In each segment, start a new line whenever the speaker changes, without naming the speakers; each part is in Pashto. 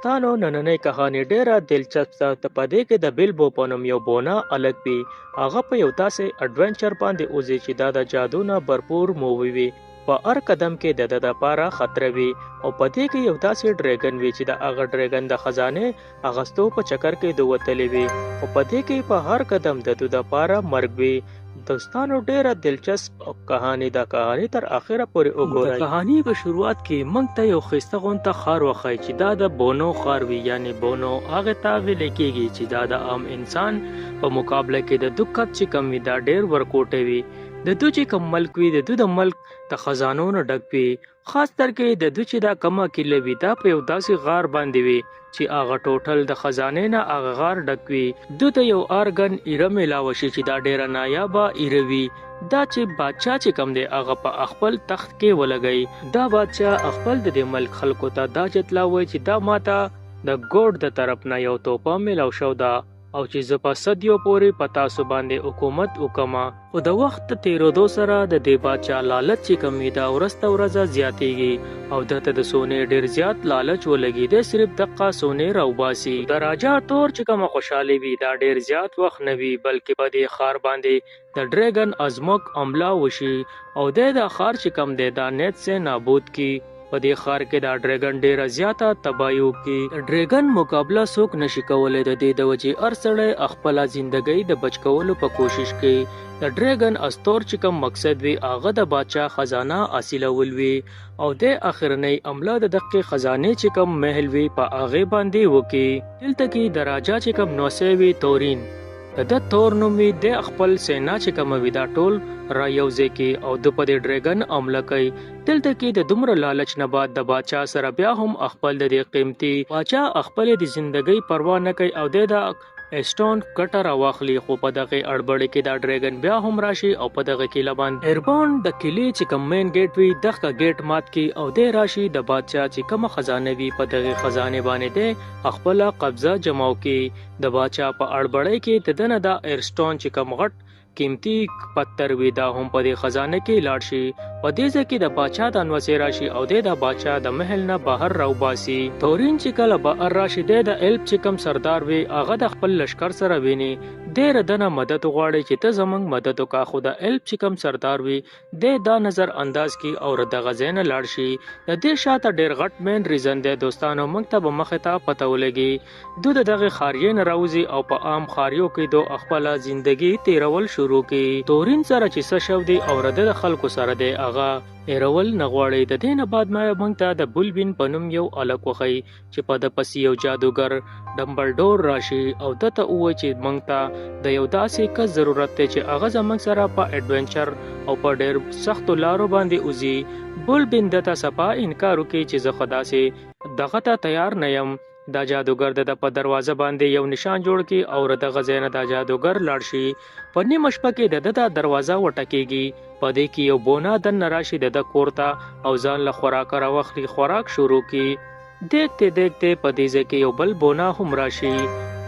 دوستانو، نننۍ کهاني ډیره دلچسپ ده. په دې کې د بیلبو په نوم یو بونا هلک وي. هغه په یو داسې اډونچر باندې وځي چې دا د جادو نه برپور مووي وي. په هر قدم کې د ده دپاره خطر وي او په دې کې یو داسې ډریګن وي چې د هغه ډریګن د خزانې اغستو په چکر کې د وتلی وي، خو په دې کې په هر قدم د ده دپاره مرګ وي. دوستانو، ډیره دلچسپ کهاني ده. کهاني تر اخره پورې وګورئ. د کهاني په شروعات کې موږ ته یو ښایسته غونته ښار وښایي چې دا د بونو ښار وي، یعنی بونو هغه ته ویل کېږي چې دا د عام انسان په مقابله کې د دوی قد چې کم وي دا ډیر ورکوټی وي. د دوی چې کوم ملک وي، د دوی د ملک د خزانو نه ډک وي. خاص تر کې د دوی چې دا کومه قلعه وي، دا په یو داسې غار باندې وي چې هغه ټوټل د خزانې نه هغه غار ډک وي. دوی ته یو ارګن ایره میلاوه شي چې دا ډیره نایابه ایره وي. دا چې بادشاه چې کوم دی، هغه په خپل تخت کې ولګوي. دا بادشاه خپل د دې ملک خلکو ته دا چتلاوي چې دا ماته د ګوډ د طرف نه یو توپه میلاو شو ده او چې زه په صدیو پورې په تاسو باندې حکومت وکم. خو د وخت تیرېدو سره د دې بادشاه لالچ چې کوم وي، دا ورځ ته ورځه زیاتیږي او ده ته د سونې ډیر زیات لالچ ولګي. دی صرف دقه سونې راوباسي. د راجا تور چې کومه خوشحالي وي، دا ډیر زیات وخت نه وي، بلکې په دې ښار باندې د ډریګن ازمک حمله وشي او دی دا ښار چې کوم دی، دا نیت سه نابود کی. په دې ښار کې دا ډریګن ډیره زیاته تباهي وکړي. د ډریګن مقابله څوک نشي کولی. د دې د وجې هر سړی خپله زندګۍ د بچ کولو په کوشش کوي. د ډریګن استور چې کوم مقصد وي، هغه د بادشاه خزانه حاصلول وي او د اخرنۍ حمله د دقې خزانې چې کوم محل وي، په هغې باندې وکړي. دلته کې د راجا چې کوم نوسی وي، تورین د ده تور نوم وي، د خپل سینا چې کومه وي، دا ټول را یو ځای کړي او د په دې ډریګن حمله کوي. دلته کې د دومره لالچ نه بعد د باچا سره بیا هم خپل د دې قیمتي باچا خپلې د زندګۍ پروا نه کوي او دی د اسټون کټه راواخلي. خو په دغه اړبړې کې دا ډریګن بیا هم راشي او په دغه قلعه باندې ایربون د قلعې چې کوم مین ګیټ وي، دغه ګیټ مات کی او دی راشي د بادشاه چې کومه خزانه وي، په دغه خزانه باندې دی خپله قبضه جماو کی. د باچا په اړبړۍ کې د دنه د ایرسټون چې کوم غټ قیمتي پتر وي، دا هم په دې خزانه کې لاړ شي. په دې ځای کې د باچا د نوسې راشي او دی د باچا د محل نه بهر راوباسي. تورین چې کله بهر راشي، دی د الپ چې کوم سردار وي، هغه د خپل لشکر سره ویني. دی ردنه مدد غواړي چې ته زمونږ مدد وکړه، خو د الپ چې کوم سردار وي، دی دا نظر انداز کی او دغه ځای نه لاړ شي. د دې شاته ډیر غټ مین ریزن دی. دوستانو، موږ ته به مخې ته پته ولګي. دوی د دغه ښاریې نه راوځي او په عام ښاریو کې دو خپله زندګي تیرول شروع کړي. تورین سره چې څه شو دی او رده د خلکو سره دی، هغه هېرول نه غواړي. د دې نه بعد ما موږ ته د بولبین په نوم یو هلک وښیي چې په ده پسې یو جادوګر ډمبلډور راشي او ده ته ووایي چې موږ ته د یو داسې کس ضرورت دی چې هغه زموږ سره په اډونچر او په ډېر سختو لارو باندې وځي. بولبین ده ته صفا انکار وکړي چې زه خو داسې دغه ته تیار نه یم. دا جادوګر د ده په دروازه باندې یو نشان جوړ کړي او دغه ځای نه دا جادوګر لاړ شي. په نیمه شپه کې د ده دا دروازه وټکېږي. په دې کې یو بونا دننه راشي د ده کور ته او ځان له خوراکه راواخلي، خوراک شروع کړي. دیکته دیکته په دې ځای کې یو بل بونا هم راشي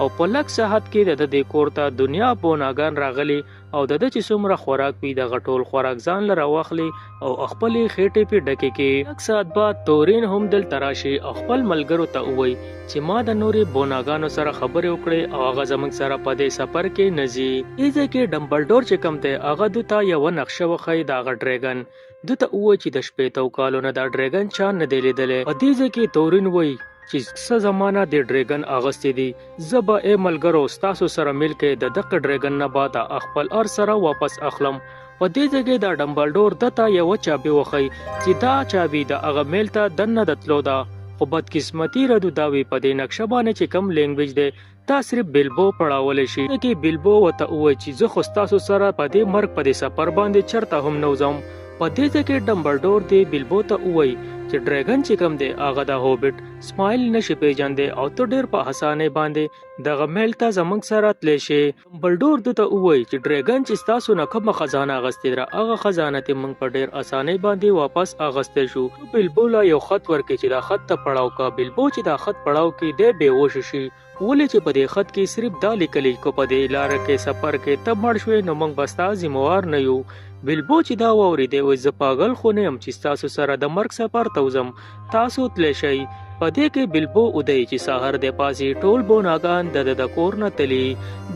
او په لږ ساعت کې د ده دې کور ته دنیا بوناګان راغلي او د ده چې څومره خوراک وي، دغه ټول خوراک ځان له راواخلي او خپلې خېټې پې ډکې کړي. لږ ساعت بعد تورین هم دلته راشي او خپل ملګرو ته ووایي چې ما د نورې بوناګانو سره خبرې وکړې او هغه زموږ سره په دې سفر کې نه ځي. دې ځای کې ډمبلډور چې کوم دی، هغه دوی ته یوه نقشه وښیي. د هغه ډریګن دوی ته ووایي چې د 60 کالو نه دا ډریګن چا نه دی لیدلی. په دې ځای کې تورین وایي چې څه زمانه د ډریګن اغستې دي، زه به ای ملګرو ستاسو سره مل کې د دغه ډریګن نه به د خپل ار سره واپس اخلم. په دې ځای کې دا ډمبلډور ده ته یوه چابي وښیي چې دا چابي د هغه میل ته دننه د تلو ده، خو بدقسمتي ردو دا وي، په دې نقشه باندې چې کوم لینګویج دی، دا صرف بیلبو پړاولی شي. کې بیلبو ورته ووایي چې زه خو ستاسو سره په دې مرګ په دې سفر باندې چرته هم نه وځم. په دې ځای کې ډمبلډور دې بیلبو ته ووایي چې ډریګن چې کوم دی، هغه د هوبټ سمایل نشي پیژندی او ته ډیر په اسانۍ باندې دغه میل ته زموږ سره تللی شې. ډمبلډور ده ته ووایي چې ډریګن چې ستاسو نه کومه خزانه اغستې ده، هغه خزانه ته موږ په ډیر اسانۍ باندې واپس اغستی شو. بیلبو له یو خط ورکړي چې دا خط ته پړاو کا. بیلبو چې دا خط پړاو کړي، دی بېهوښه شي، ولې چې په دې خط کې صرف دا لیکلي که په دې لاره کې سفر کې ته مړ شوې، نو موږ به ستا ذمهوار نه یو. بیلبو چې دا واورېدی، وایي زه پاګل خو نه یم چې ستاسو سره د مرګ سفر ته وځم، تاسو تللی شئ. په دې کې بلبو اودی چې سهار د پاسي ټول بوناګان د د کور نه تلي.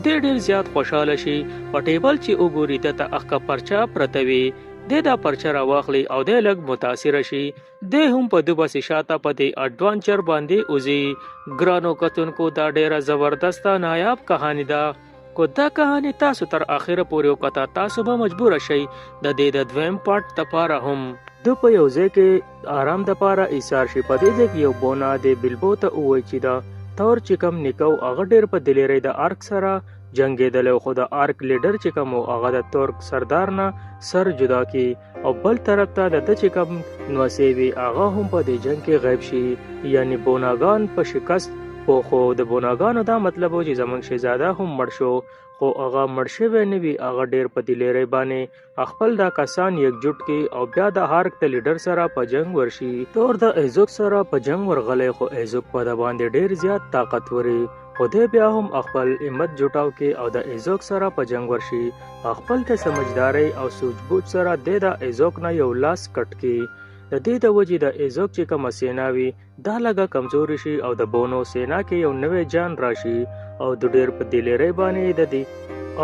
دی ډیر زیات خوشاله شي. په ټیبل چې وګوري ده ته اخکه پرچه پرته وي. دی دا پرچه راواخلي او دی لږ متاثره شي. دی هم په ده پسې شاته په دې اډوانچر باندې وځي. ګرانو کتونکو، دا ډیره زبردسته نایاب کهانی ده. که دا کهانی تاسو تر اخره پورې وکته، تاسو به مجبور شئ د دې د دویم پارټ دپاره هم. ده په یو ځای کې آرام دپاره ایسار شي. په دې ځای کې یو بونا د بلبو ته ووایي چې دا تور چې کوم نیکه و هغه ډېر په دلیرۍ د ارک سره جنګېدلی، خو د ارک لیډر چې کوم و هغه د تورک سردار نه سر جدا کی، او بل طرف ته د ده چې کوم نوسې وي هغه هم په دې جنګ کې غیب شي. یعنی بوناګان په شکست پوه. خو د بوناګانو دا مطلب و چې زمونږ شهزاده هم مړ شو، خو هغه مړ شوی نه وي. هغه ډېر په دلیرۍ باندې خپل دا کسان یکجوټ کړي او بیا د هارک د لیډر سره په جنګ ورشي. تور د ایزوک سره په جنګ ورغلی، خو ایزوک په ده باندې ډېر زیات طاقتوري، خو دی بیا هم خپل همت جوټاو کې او د ایزوک سره په جنګ ورشي. خپل د سمجدارۍ او سوچ بوچ سره دی د ایزوک نه یو لاس کټ کړي. د دې د وجې د ایزوک چې کومه سینا وي دا لږه کمزوري شي او د بونو سینا کې یو نوی جان راشي او د ډېر په دلیرۍ باندې د دې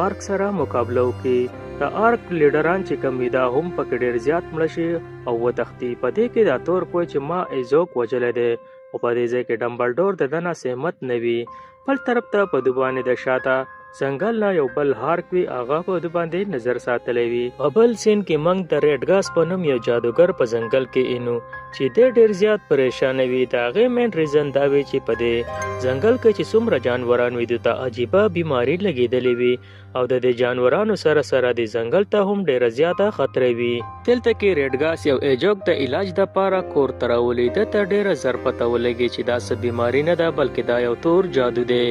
آرک سره مقابله وکړي. د آرک لیډران چې کوم وي دا هم پکې ډېر زیات مړه شي او وتښتي. په دې کې دا تور کوی چې ما ایزوک وژلی دی، خو په دې ځای کې ډمبلډور د ده نه سهمت نه وي. بل طرف ته په ده باندې د شاته ځنګل نه یو بل هارک وي، هغه په ده باندې نظر ساتلی وي. په بل سین کې موږ د ریډګاس په نوم یو جادوګر په ځنګل کې اینو چې دی ډېر زیات پریشانه وي. د هغې مین ریزن دا وي چې په دې ځنګل کې چې څومره جانوران وي دوی ته عجیبه بیماري لګېدلې وي او د دې جانورانو سره سره د ځنګل ته هم ډېره زیاته خطره وي. دلته کې ریډګاس یو ایجوک د علاج دپاره کور ته راولي. ده ته ډېره زر پته ولګي چې دا څه بیماري نه ده، بلکې دا یو تور جادو دی.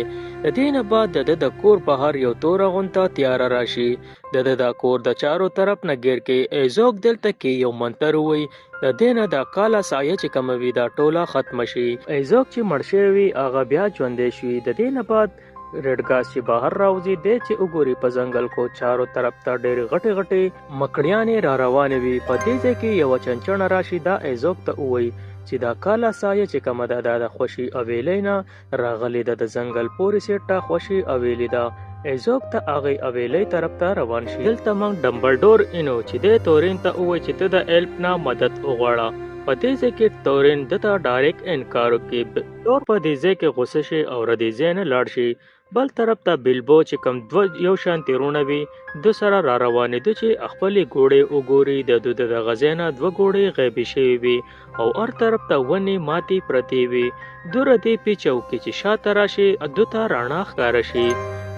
د دې نه بعد د ده د کور بهر یو توره غونته تیاره راشي. د ده دا کور د چارو طرف نه ګیر کې. ایزوک دلته کې یو منتر ووایي، د دې نه دا کاله سایه چې کومه وي دا ټوله ختمه شي. ایزوک چې مړ شوی وي هغه بیا ژوندی شي. د دې نه بعد ریډګاس چې بهر راوځي، دی چې وګوري په ځنګل کو چارو طرف ته ډېرې غټې غټې مکړیانې را روانې وي. په دې ځای کې یوه چنچڼه راشي، دا ایزوک ته ووایي چې دا کاله سایه چې کومه ده دا د خوشي اویلۍ نه راغلې ده، د ځنګل پورې سیټه خوشي اویلي ده. ایزوک ته هغې اویلۍ طرف ته روان شي. دلته موږ ډمبلډور اینو چې دی تورین ته ووایي چې ته د ایلپ نه مدد وغواړه. په دې ځای کې تورین ده ته ډایرک انکار وکړي. تور په دې ځای کې غوسه شي او ردې ځای نه لاړ شي. بل طرف ته بلبو چې کوم دوه یو شان تیرونه وي ده سره را روانې ده چې خپلې ګوړې وګوري. د ده د دغه ځای نه دوه ګوړې غیبې شوې وي او هر طرف ته ونې ماتې پرتې وي. دوره دې پیچه وکړي چې شاته راشي، ده ته رڼا ښکاره شي.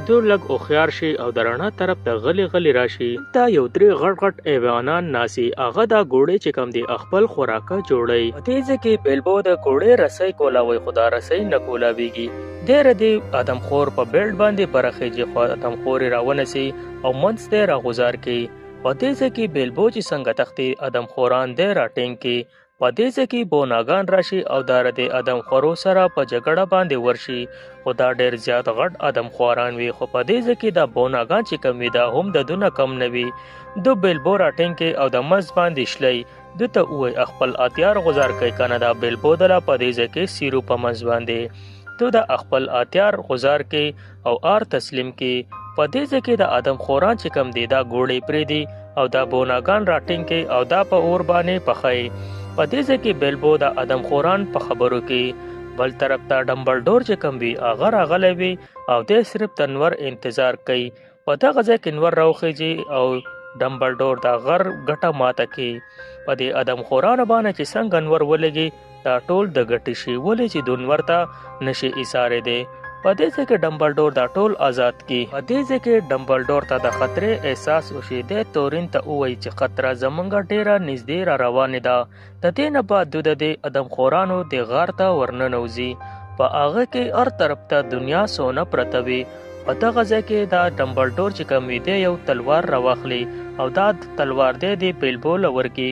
دو لږ هوښیار شي او د رڼا طرف ته غلي غلي راشي. دا یو درې غټ غټ ایوانان ناسي، هغه دا ګوړې چې کوم دی خپل خوراکه جوړوي. په دې ځای کې بلبو د ګوړې رسۍ کولاوي، خو دا رسۍ نه کولاویږي. دی ردې آدمخور په بیلټ باندې برخېږي، خو آدمخور یې راونیسي او منځ ته یې راغوځار کړي. په دې ځای کې بلبو چې څنګه تښتي، آدمخوران دی راټینګ کړي. په دې ځای کې بوناګان راشي او دا ردې آدمخورو سره په جګړه باندې ورشي، خو دا ډېر زیات غټ آدمخوران وي. خو په دې ځای کې دا بوناګان چې کم وي دا هم د دونه کم نه وي. دو بلبو راټینګ کړي او د منځ باندې شلئ. ده ته ووایي خپل اتیار غوځار کړئ، که نه دا بلبو دله په دې ځای کې سیرو په منځ باندې. ته د خپل اتیار غوځار کړي او آر تسلیم کړي. په دې ځای کې د آدمخوران چې کم دي دا ګوړې پرېږدي او دا بوناګان راټینګ کړي او دا په اور باندې پخوي. په دې ځای کې بلبو د آدمخوران په خبرو کې. بل طرف ته ډمبلډور چې کوم وي هغه راغلی وي او دی صرف د نور انتظار کوي. په دغه ځای کې نور راوخیږي او ډمبلډور دا غر ګټه ماته کړي. په دې آدمخورانو باندې چې څنګه نور ولګي دا ټول د ګټې شي، ولې چې دنور ته نشي ایسارېدی. په دې ځای کې ډمبلډور دا ټول آزاد کړي. په دې ځای کې ډمبلډور ته د خطرې احساس وشي. دی تورین ته ووایي چې خطره زمونږ ډېره نږدې را روانې ده. د دې نه بعد دوی د دې آدمخورانو د غار ته ورننوځي. په هغه کې هر طرف ته دنیا سونه پرته وي. په دغه ځای کې دا ډمبلډور چې کوم وي دی یو تلوار راواخلي او دا تلوار دی د بلبو له ورکړي.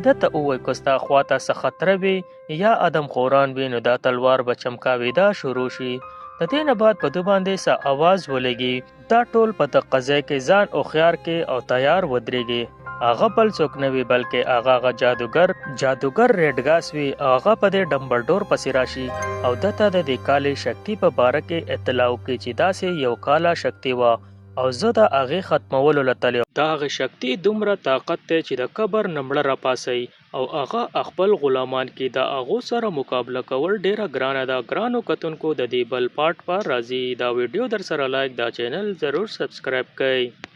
ده ته ووایي که ستا خواته څه خطره وي یا آدمخوران وي نو دا تلوار به چمکاوېدا شروع شي. د دې نه بعد په ده باندې څه اواز ولګي. دا ټول په دقه ځای کې ځان هوښیار کړي او تیار ودرېږي. هغه بل څوک نه وي بلکې هغه هغه جادوګر جادوګر ریډګاس وي او هغه په دې ډمبلډور پسې راشي او ده ته د دې کالې شکتي په باره کې اطلاع وکړي چې داسې یو کاله شکتي وه او زه د هغې ختمولو له تللی وم. د هغې شکتي دومره طاقت دی چې د قبر نه مړه راپاڅوي او هغه خپل غلامان کی د هغو سره مقابله کول ډیره ګرانه ده. ګرانو کتونکو د دې بل پارټ به راځي. دا ویډیو درسره لایک دا چینل ضرور سبسکرایب کړئ.